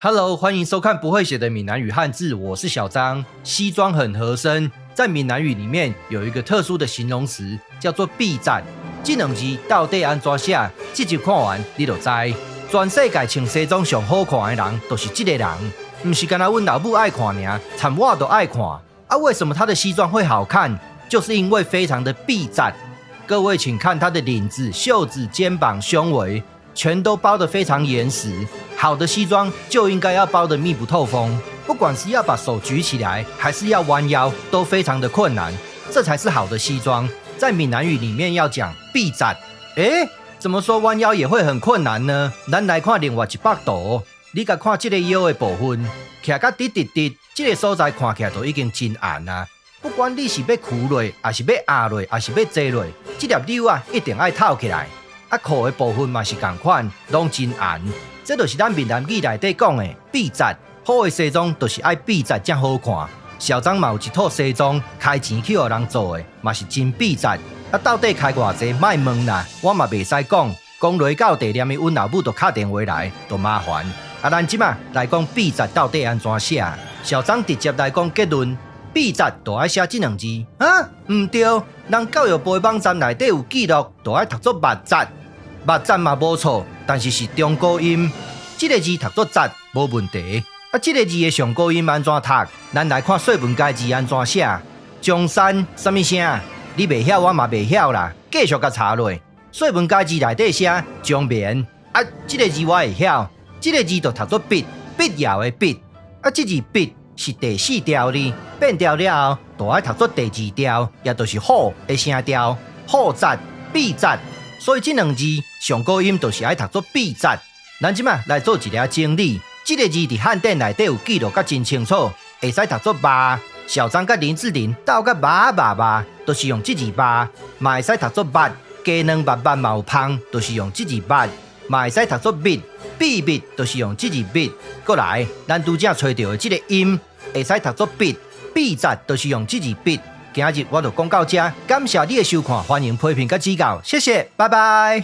Hello，歡迎收看不會寫的閩南語漢字，我是小張。西裝很合身，在閩南語裡面有一個特殊的形容詞，叫做必讚。這兩字到底按怎寫？這集看完你就知。全世界穿西裝上好看的人，就是這個人。毋是干焦阮老母愛看爾，讖我都愛看。啊，為什麼他的西裝會好看？就是因為非常的必讚。各位請看他的領子、袖子、肩膀、胸圍，全都包得非常嚴實。好的西裝就應該要包得密不透風，不管是要把手舉起來，還是要彎腰，都非常的困難。這才是好的西裝。在閩南語裡面要講必讚。誒，怎麼說彎腰也會很困難呢？咱來看另外一幅圖，你共看這個腰的部分，徛甲直直直，這個所在看起來都已經真硬啊。不管你是欲屈落，抑是欲壓落，抑是欲坐落，這粒紐仔一定愛透起來。啊，褲的部分嘛是仝款，攏真硬。這就是咱閩南語內底講的必讚。好的西裝就是愛必讚才好看。小張嘛有一套西裝，開錢去予人做的，嘛是真必讚。啊，到底開偌濟，莫問啦，我嘛袂使講，講落到地連阮老母都敲電話來，都麻煩。啊，咱這馬來講必讚到底按怎寫？小張直接來講結論。必讚就愛寫這兩字啊？毋對，人教育部的網站內底有記錄，就愛讀做捌節，捌節嘛無錯，但是是中古音。這個字讀做節無問題。啊，這個字的上古音按怎讀？咱來看說文解字按怎寫。中山啥物聲？你袂曉，我嘛袂曉啦。繼續共查落，說文解字內底寫中眠。啊，這個字我會曉，這個字就讀做必，必要的必。啊，這字必是第四調字，變調了後，就愛讀做第二調，也就是虎的聲調，虎節、必節。所以這兩字上古音就是愛讀做必節。咱這馬來做一下整理，這個字佇漢典內底有記錄甲真清楚，會使讀做肉。小張佮林志玲鬥甲肉肉肉，都是用這字肉，嘛會使讀做密，雞卵密密嘛有芳，就是用這字密，嘛會使讀做密，秘密就是用這字密。閣來，咱拄才揣著的這個音，會使讀做必，必節就是用這字必。今日我就講到這，感謝你的收看，歡迎批評佮指教，謝謝，拜拜。